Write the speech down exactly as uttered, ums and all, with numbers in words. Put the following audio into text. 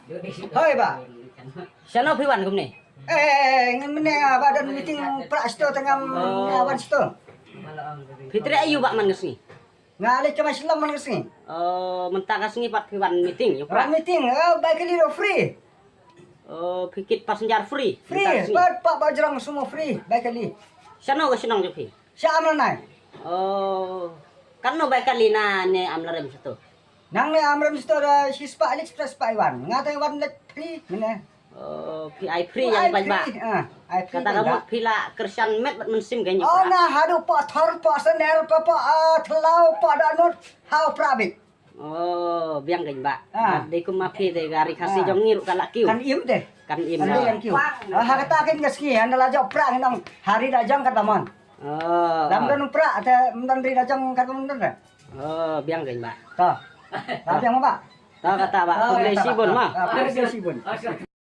Hoi ba. Shano phi wan kumne? Eh, ngan mene ba don meeting pra sto tengam wan sto. Phi treh aïu ba man ka sngi? Nga leh cuma shilom man ka sngi. Oh, mynta ka sngi pat phi wan meeting ïa pra. Wan meeting, eh, bai kali lo free. Oh, phi kit passenger free. Free, pat pa ba jrong semua free, bai kali. Shano ka shnong jong phi? Sha Amlanai. Oh. Katno bai kali na ne Amlarem sato? Nang ne Amlarem sato da shi spah lik spah spah iwan. Nga te iwan lek free mene. Oh, phi ai free ïa ki paidbah. Ah, ai free. Kata ka mut phi la kyrshan met bad mynsiem ka ïa ki paidbah. Oh, nga haduh pa thor pa sener pa pa ah, thlau pa danut hau pra bik. Oh, biang ka ïa ki paidbah. Ah. Dei kum ma phi te ka ri Khasi jong ngi ruh ka la kiew. Kan im te. Kan im. Kan im kan kiew. Ah, ha kata kin ka sngi ynda la jop pra ngi nang ha ri da jong kat ba mon. Oh. Lam don pra te don ri da jong kat ba mon te. Oh, biang ka ïa ki paidbah. To. Biang ba. To kata ba. Khublei shibun ma. Khublei shibun.